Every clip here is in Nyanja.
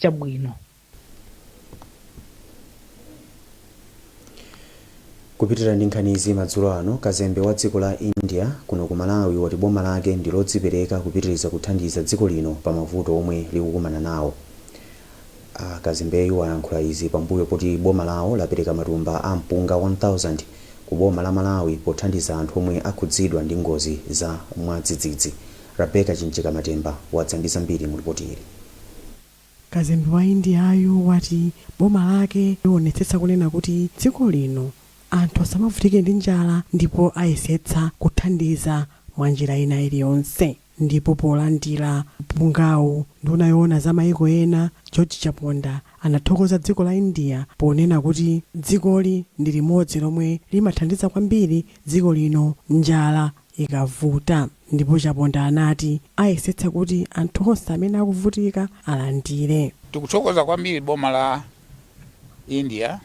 Chabwino. Kupitirira ndi nkhanizi madzulo ano, kazembe wa dziko la India kuno ku Malawi wati boma lake ndi lodzipereka kupitiriza kuthandiza dziko lino pa mavuto omwe likukumana nawo. A kazembeyu ayankhula izi pambuyo poti boma lawo lapereka matumba a mpunga 1000 ku boma la Malawi pothandiza anthu omwe akhudzidwa ndi ngozi za mwadzidzidzi. Rebecca Chinjika Matemba wadza ndi zambiri mu lipoti ili. Kazembe wa India-yu wati boma lake liwonetsetsa kunena kuti dziko lino anthu asamavutike ndi njala ndipo ayesetsa kuthandiza mwa njira ina iliyonse. Ndipo polandira mpungawu, nduna yoona za maiko ena, George Chaponda, anathokoza dziko la India ponena kuti dzikoli ndi limodzi lomwe limathandiza kwambiri dziko lino njala ikavuta. Ndipo Chaponda anati ayesetsa kuti anthu onse amene akuvutika alandire. Tikuthokoza kwambiri boma la India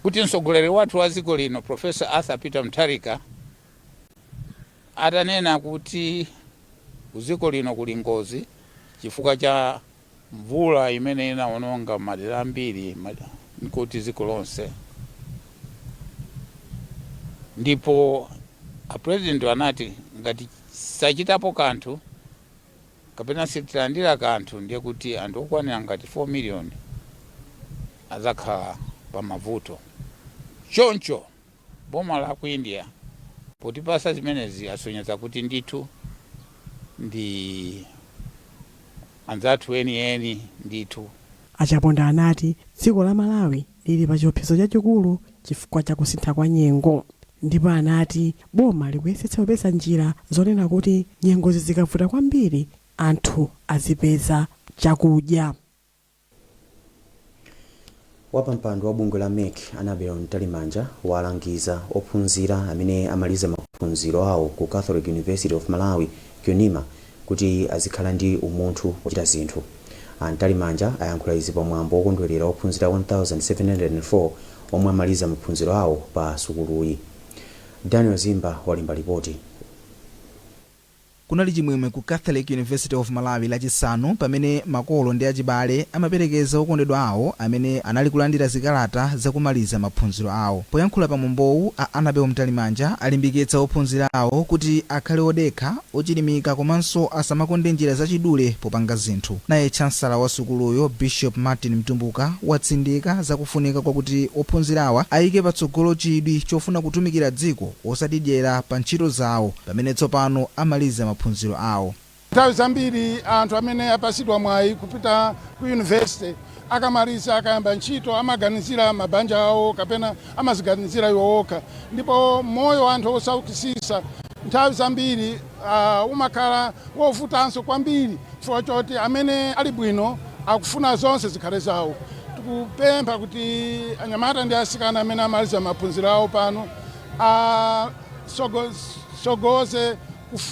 kuti mtsogoleri wathu wa dziko lino, Professor Arthur Peter Mutharika, atanena kuti kudziko lino kuli ngozi chifukwa cha mvula imene inaononga madera ambiri, nkuti dziko lonse, ndipo a president anati ngati sachitapo kanthu kapena sitilandira kanthu, ndiye kuti anthu okwanira ngati 4 million adzakhala pa mavuto. Choncho boma la ku India potipasa zimenezi asonyeza kuti ndithu ndi anzathu enieni ndithu. A Chaponda anati dziko la Malawi lili pa chiopsezo chachikulu chifukwa cha kusintha kwa nyengo ndipo anati boma likuyesetsa kupeza njira zonena kuti nyengozi zikavuta kwambiri anthu azipeza chakudya. Wapampando wa bungwe la mec, Annabel Mtalimanja, walangiza ophunzira amene amaliza maphunziro awo ku Catholic University of Malawi, Cunima, kuti azikhala ndi umunthu pochita zinthu. A Mtalimanja ayankhula izi pa mwambo wokondwerera ophunzira 1704 omwe amaliza maphunziro awo pa sukuluyi. Daniel Zimba walemba lipoti. Kunali chimwemwe ku Catholic University of Malawi Lachisanu pamene makolo ndi achibale amaperekeza okondedwa awo amene anali kulandira zikalata zakumaliza maphunziro awo. Poyankhula pa mwambowu, a Annabel Mtalimanja alimbikitsa ophunzira awo kuti akhale odekha, ochilimika komanso asamakonde njira zachidule popanga zinthu. Naye Chancellor wa sukuluyo, Bishop Martin Mtumbuka, watsindika za kufunika kwakuti ophunzirawa ayike patsogolo chidwi chofuna kutumikira dziko osati dyera pa ntchito zawo pamene tsopano amaliza maphunziro awo. Nthawi zambiri anthu amene apasidwa mwayi kupita ku university, akamaliza, akayamba ntchito, amaganizira mabanja awo kapena amaziganizira iwo okha, ndipo moyo wa anthu osaukisisa nthawi zambiri umakhala wovutanso kwambiri chifukwa choti amene ali bwino akufuna zonse zikhale zawo. Tikupempha kuti anyamata ndi asikana amene amaliza maphunziro awo pano asogoze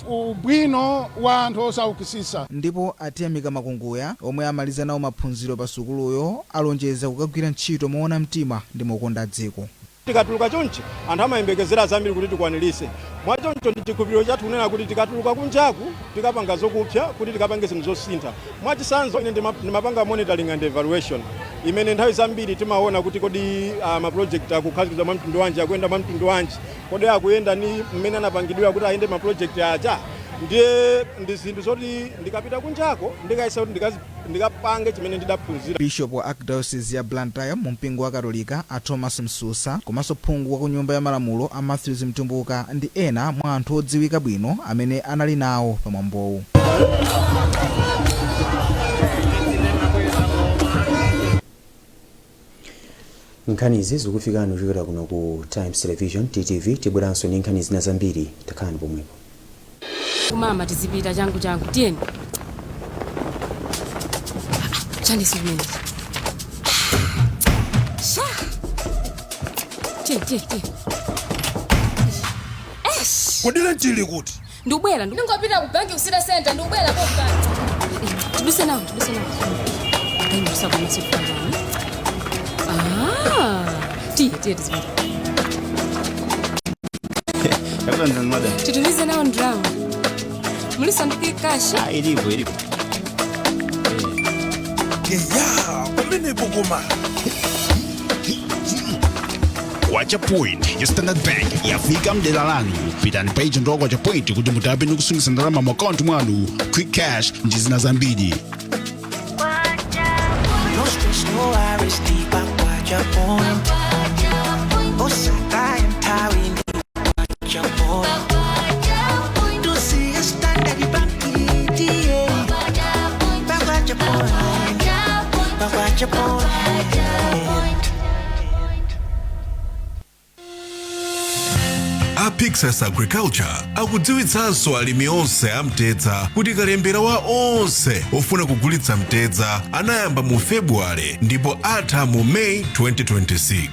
ubwino wa anthu osaukisisa. Ndipo a Tiyamika Makunguya omwe amaliza nawo maphunziro pa sukuluyo alonjeza kukagwira ntchito moona mtima ndi mokonda dziko. Tikatuluka chonchi, anthu amayembekezera zambiri kuti tikwanirise. Mwachoncho ndi chikhulupiriro chathu kunena kuti tikatuluka kunjaku tikapanga zokupsa kuti tikapange zinthu zosintha. Mwachitsanzo, ine ndimapanga monitoring and evaluation, imene nthawi zambiri timaona kuti kodi ma project akukhazikitsidwa mwa mtundu wanji, akuyenda mwa mtundu wanji, kodi akuyenda ni mmene anapangidwira kuti ayende ma project aja? Ndiye ndi zinthu zoti ndikapita kunjako ndikayesa kuti ndikapange chimene ndidaphunzira. Bishop wa Archdiocese ya Blantyre mu mpingo wa Katolika a Thomas Msusa komanso phungu wa ku nyumba ya malamulo a Matthews Mtumbuka ndi ena mwa anthu odziwika bwino amene anali nawo pa mwambowu. Nkhanizi zikufikani kuchokera kuno ku Times Television, TTV. Tibweranso ndi nkhani zina zambiri, takhalani pomwepo. Mama, tizipita changu changu, tiyeni. Chani chimene? Sha, tiye, tiye, tiye. Kodi rent ili kuti? Ndikubwera, ndingopita ku banki ku city center, ndikubwera pompano. Tiduse nawo, tiduse nawo. Ayi, musakumaso ah, tiye, tiye, tizipita. Madam. Titumize nawo ndalama, muliso ndi cash? Ah, ilipo, ilipo. Eya, pamenepo koma. Kwacha Point ya Standard Bank yafika mdera lanu. Pitani pa agent wa Kwacha Point kuti mutape ndi kusungitsa ndalama mu akaunti mwanu, quick cash ndi zina zambiri. No stress, no worries, deep Kwacha Point. Osaka nthawi ndi Kwacha Point. To see a Standard Bank, yeah. Kwacha Point. Kwacha Point. A Pyxus Agriculture akudziwitsanso alimi onse amtedza kuti kalembera wa onse ofuna kugulitsa mtedza anayamba mu Februwale ndipo atha mu Meyi 2026.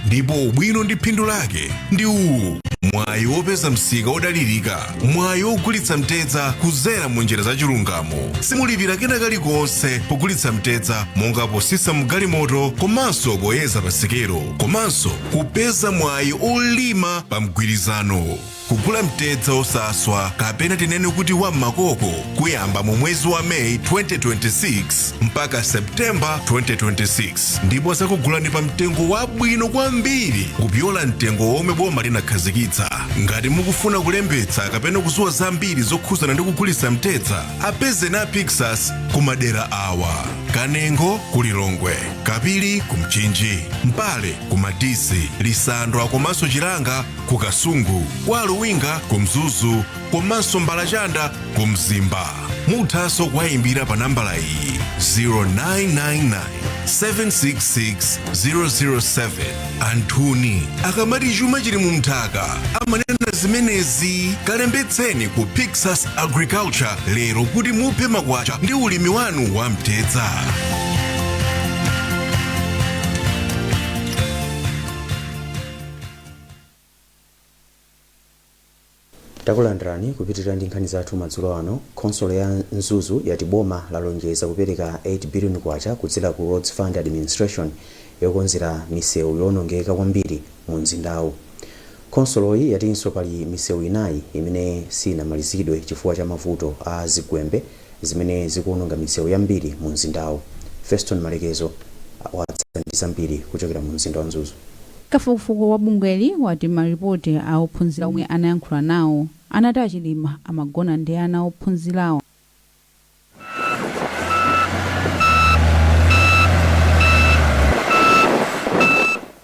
Ndipo ubwino ndi phindu lake ndi uwu: mwayi wopeza msika wodalirika, mwayi wogulitsa mtedza kuzera mu njira zachilungamo, simulipira kena kalikonse pogulitsa mtedza monga posisa mgalimoto komanso poyeza pasikelo, komanso kupeza mwayi olima pa mgwirizano, kugula mtedza osaswa kapena tinene kuti wam'makoko, kuyamba mu mwezi wa Meyi 2026 mpaka Septemba 2026, ndipo zakugulani pa mtengo wabwino kwambiri kupyola mtengo womwe boma linakhazikitsa. Ngati mukufuna kulembetsa kapena kudziwa zambiri zokhuzana ndi kugulitsa mtedza, apezeni a Pyxus ku madera awa: Kanengo ku Lilongwe, Kapili ku Mchinji, Mpale ku Madisi, Lisandwa komanso Chilanga ku Kasungu, kwa Luwinga ku Mzuzu komanso Mbalachanda ku Mzimba. Muthanso kuwayimbira pa nambala iyi, 0999 766 007. Anthuni akamati chuma chili mu mthaka amanena zimenezi. Kalembetseni ku Pyxus Agriculture lero kuti muphe makwacha ndi ulimi wanu wa mtedza. Takulandirani kupitirira ndi nkhani zathu madzulo ano. Khonsolo ya Mzuzu yati boma lalonjeza kupereka 8 billion kwacha kudzera ku Roads Fund Administration yokonzera misewu yowonongeka kwambiri mu mzindawu. Khonsoloyi yatinso pali misewu inayi imene sinamalizidwe chifukwa cha mavuto a zigwembe zimene zikuwononga misewu yambiri mu mzindawu. Feston Malekezo wadza ndi zambiri kuchokera mu mzinda wa Mzuzu. Kafukufuku wa bungweli wati maripoti a ophunzira omwe anayankhula nawo anati aChilima amagona ndi ana ophunzirawo.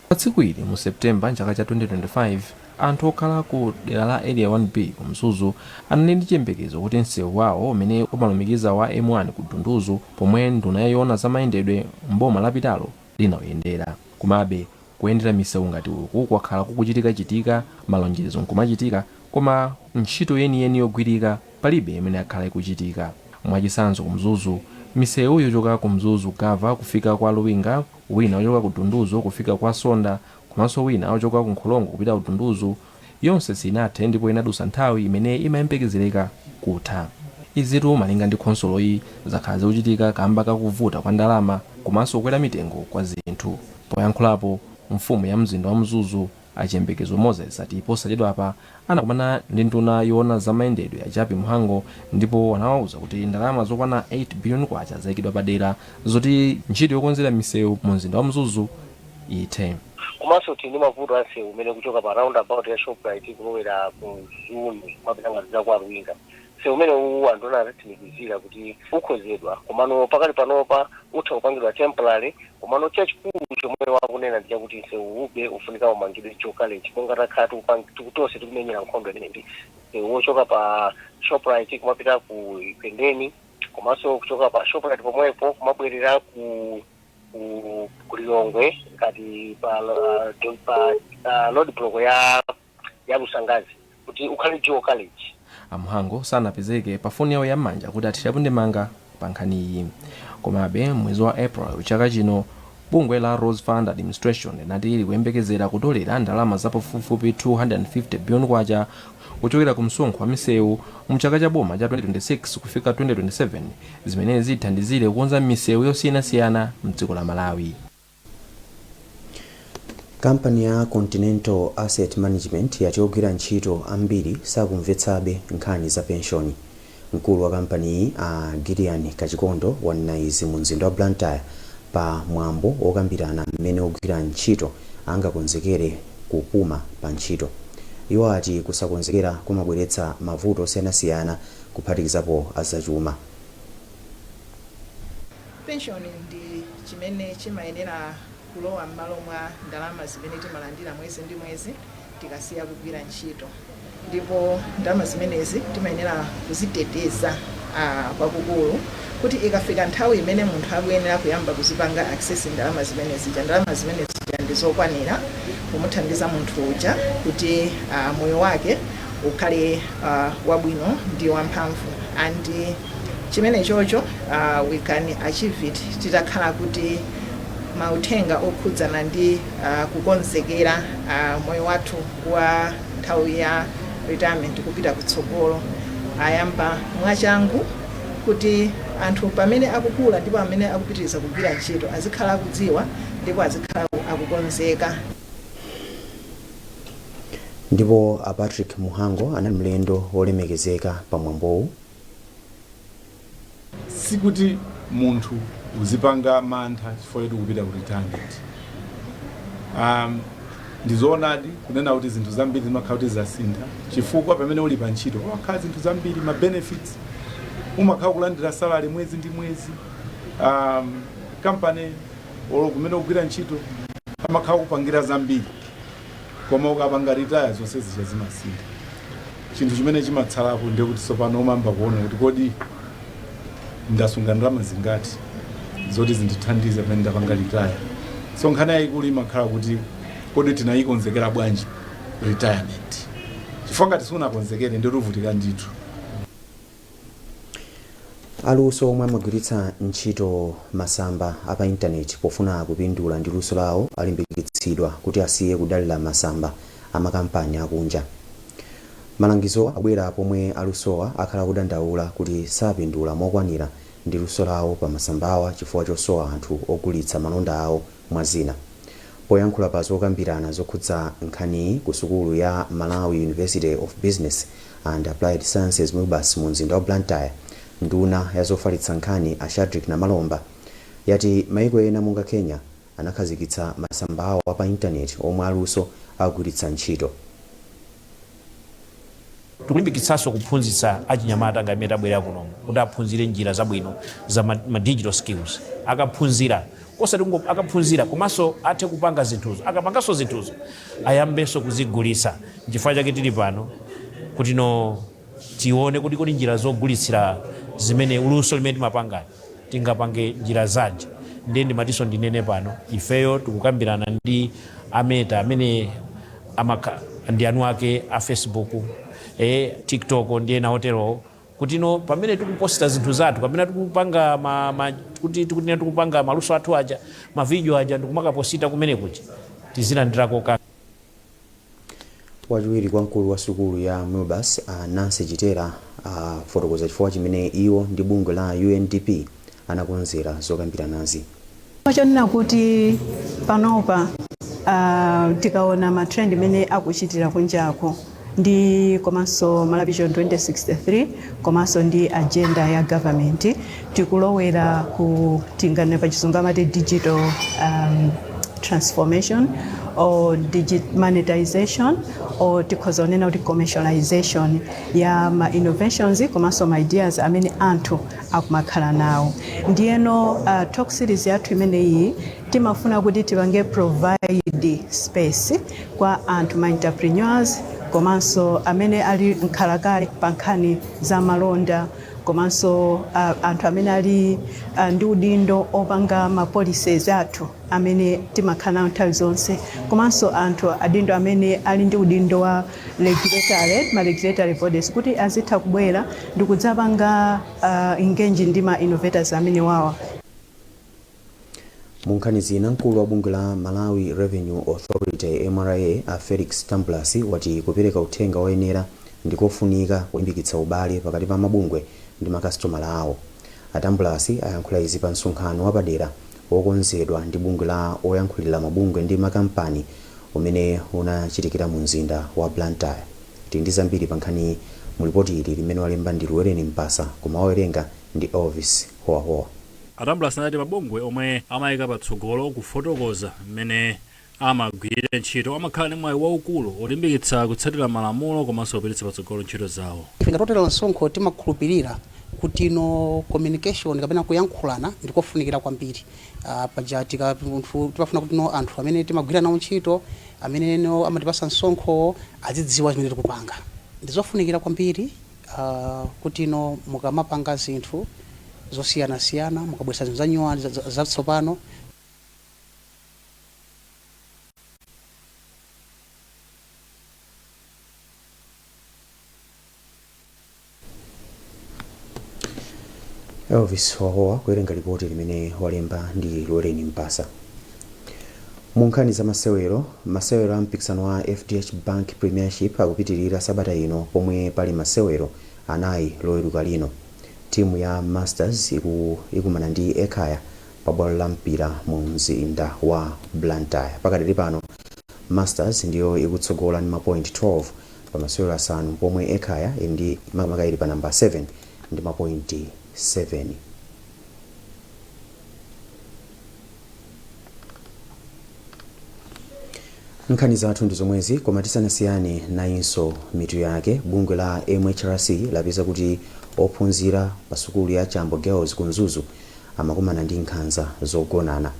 Pa tsiku ili mu Septemba mchaka cha 2025, anthu okhala ku dera la Area 1B ku Mzuzu anali ndi chiyembekezo kuti msewu wawo umene umalumikiza wa M1 ku Dunduzu, pomwe nduna yoona zamayendedwe mboma lapitalo linawuyendera. Komabe kuyendera misewu ngati uku kwakhala kukuchitikachitika, malonjezo nkumachitika, koma ntchito yeniyeni yogwirika palibe imene akhala ikuchitika. Mwachitsanzo, ku Mzuzu misewu yochoka ku Mzuzu Gava kufika kwa Luwinga, wina wochoka ku Dunduzu kufika kwa Sonda, komanso wina wochoka ku Nkholongo kupita ku Dunduzu, yonse sinathe ndipo inadusa nthawi imene imayembekezereka kutha. Izitu, malinga ndi khonsoloyi, zakhala zikuchitika kamba kakuvuta kwa ndalama komanso kukwera mitengo kwa zinthu. Poyankhulapo, mfumu ya mzinda wa Mzuzu Achiyembekezo Moses ati posachedwapa anakumana ndi nduna yoona zamayendedwe a Jappie Mhango ndipo anawauza kuti ndalama zokwana 8 billion kwacha zayikidwa padera zoti ntchito yokonzera misewu mu mzinda wa Mzuzu ithe. Komanso tili ndi mavuto a msewu umene kuchoka pa roundabout ya Shoprite kulowera ku Mzuni, kumapita ngati kwa Luwinga. Msewu umene uwu anthu anatitsimikizira kuti ukhozedwa, komano pakali panopa utha kupangidwa temporary. Komano chachikulu chomwe wakunena ndi chakuti msewu ube ufunika umangidwe chokalechi, monga takhala tonse tikumenyera nkhondo imene ndi msewu wochoka pa Shoprite kumapita ku Ipendeni, komanso kuchoka pa Shoprite pomwepo kumabwerera ku Lilongwe ngati pa road block ya Lusangazi, kuti ukhale dual carriage. AMhango sanapezeke pa foni yawo yam'manja kuti athirapo ndemanga pa nkhani iyi. Komabe mwezi wa April chaka chino, bungwe la Roads Fund Administration linati likuyembekezera kutolera ndalama zapafupifupi 250 billion kwacha kuchokera ku msonkho wa misewu mchaka cha boma cha 2026 kufika 2027, zimene zithandizire kukonza misewu yosiyanasiyana mdziko la Malawi. Kampani ya Continental Asset Management yati ogwira ntchito ambiri sakumvetsabe nkhani za penshoni. Mkulu wa kampaniyi, a Gideon Kachikondo, wanena izi mu mzinda wa Blantyre pa mwambo wokambirana mmene ogwira ntchito angakonzekere kupuma pa ntchito. Iwo ati kusakonzekera kumabweretsa mavuto osiyanasiyana, kuphatikizapo azachuma. Pension ndi chimene chimayenera kulowa m'malo mwa ndalama zimene timalandira mwezi ndi mwezi tikasiya kugwira ntchito, ndipo ndalama zimenezi timayenera kuziteteza kwakukulu kuti ikafika nthawi imene munthu akuyenera kuyamba kuzipanga access ndalama zimenezija, ndalama zimenezija ndi zokwanira kumuthandiza munthu uja kuti moyo wake ukhale wabwino ndi wamphamvu. And chimene chocho we can achieve it titakhala kuti mauthenga okhudzana ndi kukonzekera moyo wathu wa nthawi ya retirement kupita kutsogolo ayamba mwachangu, kuti anthu pamene akukula ndipo amene akupitiriza kugwira ntchito azikhala akudziwa ndipo azikhala akukonzeka. Ndipo a Patrick Muhango anali mlendo wolemekezeka pa mwambowu. Sikuti munthu uzipanga mantha chifukwa choti kupita ku retirement. Ndizoonadi kunena kuti zinthu zambiri zimakhala kuti zasintha, chifukwa pamene uli pa ntchito pamakhala zinthu zambiri, ma benefits, umakhala kulandira salary mwezi ndi mwezi, company olo kumene ugwira ntchito amakhala kupangira zambiri. Koma ukapanga retire, zonse zija zimasintha. Chinthu chimene chimatsalapo ndiye kuti tsopano umamba kuona kuti kodi ndasunga ndalama zingati zoti zindithandize pamene ndapanga retire. So nkhani yayikulu imakhala kuti kodi tinayikonzekera bwanji retirement? Chifukwa ngati sunakonzekere, ndiye uvutika ndithu. Aluso omwe amagwiritsa ntchito masamba apa intaneti pofuna kupindula ndi luso lawo alimbikitsidwa kuti asiye kudalira masamba amakampani akunja. Malangizo abwera pomwe alusowa akhala kudandaula kuti sapindula mokwanira ndi luso lawo pa masambawa chifukwa chosowa anthu ogulitsa malonda awo, mwa zina. Poyankhula pa zokambirana zokhudza nkhaniyi ku sukulu ya Malawi University of Business and Applied Sciences, MUBAS, mu mzinda wa Blantyre, nduna ya zofalitsa nkhani a Shadric Namalomba yati maiko ena monga Kenya anakhazikitsa masamba awo pa intaneti omwe aluso akugwiritsa ntchito. Tikulimbikitsanso kuphunzitsa achinyamata ngati imene tabwerera kunomu kuti aphunzire njira zabwino za ma digital skills. Akaphunzira, osati akaphunzira komanso athe kupanga zinthuzo, akapanganso zinthuzo ayambenso kuzigulitsa. Nchifukwa chake tili pano kuti no tione kuti kodi njira zogulitsira zimene luso limene timapangani tingapange njira zanji. Ndiye ndimatinso ndinene pano, ifeyo tikukambirana ndi a Meta amene ndi anu ake a Facebook, TikTok ndi ena oterowo, kuti no pamene tikuposta zinthu zathu kapena tikupanga kuti tikuti tikupanga maluso athu aja, mavidiyo aja, ndikumakaposita kumene kuja, tizilandirako ka Wachiwiri kwa mkulu wa sukulu ya MUBAS, a Nancy Chitera, afotokoza chifukwa chimene iwo ndi bungwe la UNDP anakonzera zokambiranazi. Chonena kuti panopa tikaona ma trend imene akuchitira kunjako ndi komanso Malawi Vision 2063 komanso ndi agenda ya government, tikulowera ku tinganene pa Chizungu amati digital transformation or monetization, or tikhoza kunena kuti commercialization ya ma innovations komanso ma ideas amene anthu akumakhala nawo. Ndiyeno talk series yathu imeneyi timafuna kuti tipange provide space kwa anthu, ma entrepreneurs komanso amene ali nkhalakale pa nkhani za malonda, komanso anthu amene ali ndi udindo opanga ma policies athu amene timakhala nawo nthawi zonse, komanso anthu adindo amene ali ndi udindo wa regulatory, ma regulatory bodies, kuti azitha kubwera ndi kudzapanga engage ndi ma innovators amene wawa. Mu nkhani zina, mkulu wa bungwe la Malawi Revenue Authority, MRA, a Felix Tambulasi, wati kupereka uthenga woyenera ndikofunika kulimbikitsa ubale pakati pa mabungwe ndi makasitomala awo. A Tambulasi ayankhula izi pa msonkhano wapadera wokonzedwa ndi bungwe la oyankhulira mabungwe ndi makampani umene unachitikira mu mzinda wa Blantyre. Tili ndi zambiri pa nkhani. Mulipoti ili limene walemba ndi Luwereni Mpasa, koma wawerenga ndi Elvis Howahowa. A Tambulasi anati mabungwe omwe amayika patsogolo kufotokoza mmene amagwirira ntchito amakhala ndi mwayi waukulu olimbikitsa kutsatira malamulo komanso kupititsa patsogolo ntchito zawo. Ife ngati otolera msonkho timakhulupirira kuti no communication kapena kuyankhulana ndikofunikira kwambiri. Paja munthu timafuna kuti no anthu amene timagwira nawo ntchito, amene no amatipasa msonkho, azidziwa zimene tikupanga. Ndizofunikira kwambiri kuti no mukamapanga zinthu zosiyanasiyana, mukabweretsa zinthu zanyuwani zatsopano. Elvis Howahowa kuwerenga lipoti limene walemba ndi Luwereni Mpasa. Mu nkhani za masewero, masewero a mpikisano wa FDH Bank Premiership akupitirira sabata ino pomwe pali masewero anayi loweruka lino. Timu ya Masters ikumana ndi Ekhaya pa bwalo la Mpira mu mzinda wa Blantyre. Pakadali pano Masters ndiyo ikutsogola ndi mapoint 12 pa masewero asanu, pomwe Ekhaya ili ndi makamaka ili pa namba 7 ndi mapoint 7. Nkhani zathu ndi zomwezi, koma tisanasiyane nayinso mitu yake. Bungwe la MHRC lapeza kuti ophunzira pa sukulu ya Chambo Girls ku Mzuzu amakumana ndi nkhanza zogonana.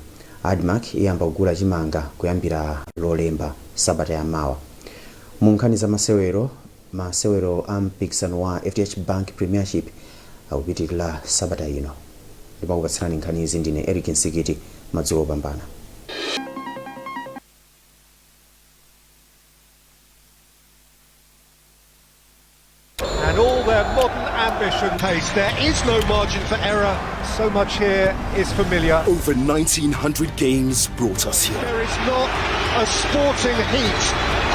ADMARC iyamba kugula chimanga kuyambira Lolemba sabata yamawa. Mu nkhani za masewero, masewero a mpikisano wa FDH Bank Premiership akupitirira sabata ino. Ndimakupatsirani nkhani izi ndine Eric Nsikiti. Madzulo opambana. And all their modern ambition pace. There is no margin for error. So much here is familiar. Over 1,900 games brought us here. There is not a sporting heat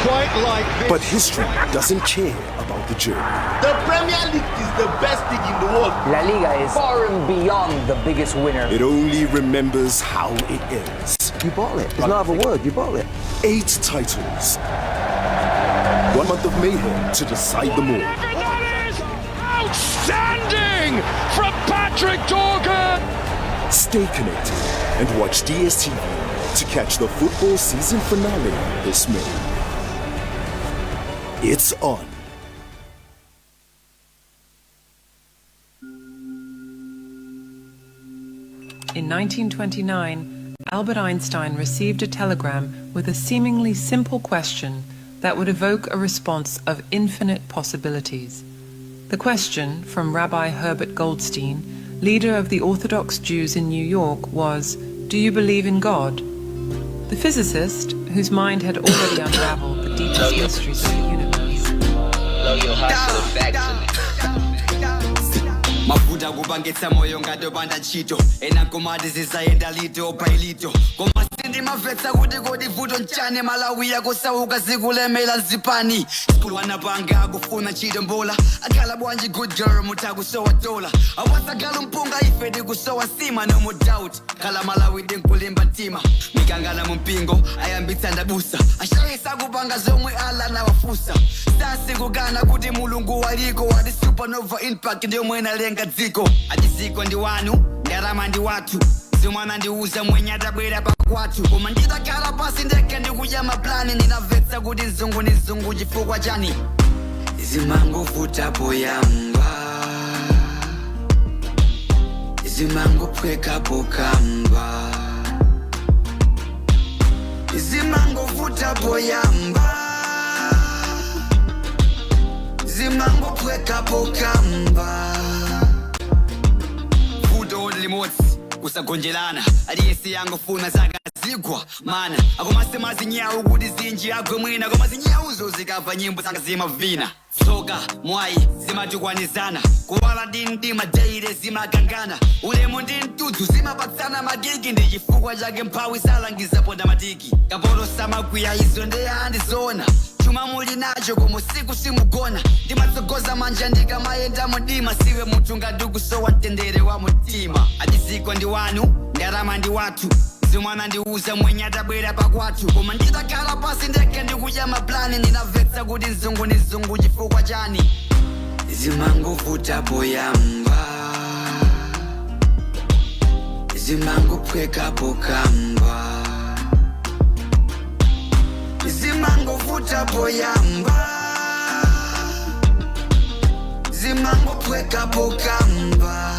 quite like this. But history doesn't care about the journey. The Premier League is the best league in the world. La Liga is far and beyond the biggest winner. It only remembers how it ends. You bottle it. There's no other word. You bottle it. 8 titles. 1 month of mayhem to decide them all. That is outstanding from Patrick Dorgan. Stay connected and watch DSTV to catch the football season finale this May. It's on. In 1929, Albert Einstein received a telegram with a seemingly simple question that would evoke a response of infinite possibilities. The question, from Rabbi Herbert Goldstein, leader of the Orthodox Jews in New York, was, "Do you believe in God?" The physicist, whose mind had already unraveled the deepest mysteries of the universe, Mavuto kupangitsa moyo ngatopanda ntchito, ena nkumati zizayenda lito pailito, koma sindimamvetsa kuti kodi vuto nchani. Malawi yakusauka zikulemera zipani skulu anapanga akufuna ntchito mbola akhala bwanji good girl mutakusowa dola awasagala mpunga ife tikusowa nsima. No more doubt khala Malawi ndinkulimba mtima mikangana mu mpingo ayambitsa ndabusa ashayesa kupanga zomwe ala nawafusa sasi kukana kuti Mulungu waliko wati supernova impact ndiyo mwene alenga dziko atiziko ndi wanu ndalama ndi wathu zimwana ndiuza mwenye atabwera pakwathu koma nditakhala pasi ndekha ndikudya maplani ndinamvetsa kuti mzungu ni mzungu chifukwa chani zimangovuta poyamba zimangophweka pokamba zimangovuta poyamba zimangophweka pokamba vuto limodzi kusagonjelana aliyense yangofuna zakazigwa mana akomasema zinyawu kuti zinji agwe mwina koma zinyawuzo zikamva nyimbo zanga zimavina tsoka mwayi zimatikwanizana kuwala ndi mdima deire zimakangana ulemu ndi mtudzu zimapatsana magigi ndi chifukwa chake mphawi salangiza ponda matiki kapolo samakwiya izo ndeyandizoona chuma muli nacho koma usiku simugona ndimatsogoza manja ndikamayenda mudima siwe munthu ngati ukusowa mtendere wa mtima atiziko ndi wanu ndalama ndi wathu zimwana ndiuza mwenye atabwera pakwathu koma nditakhala pasi ndekha ndikudya maplani ndinamvetsa kuti mzungu ni mzungu chifukwa chani Zimangovuta poyamba, zimangophweka pokamba, zimangovuta poyamba, zimangophweka pokamba.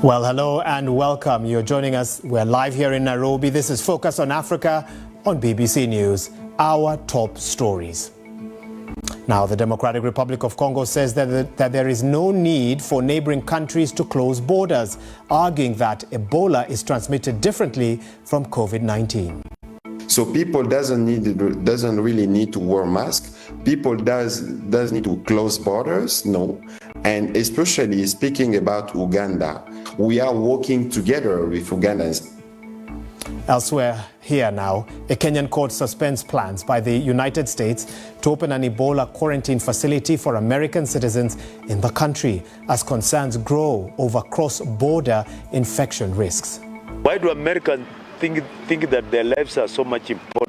Well, hello and welcome. You're joining us. We're live here in Nairobi. This is Focus on Africa on BBC News. Our top stories. Now, the Democratic Republic of Congo says that there is no need for neighboring countries to close borders, arguing that Ebola is transmitted differently from COVID-19. So people doesn't really need to wear masks. People does need to close borders. No. And especially speaking about Uganda, we are working together with Ugandans. Elsewhere here now, a Kenyan court suspends plans by the United States to open an Ebola quarantine facility for American citizens in the country as concerns grow over cross-border infection risks. Why do Americans think that their lives are so much important?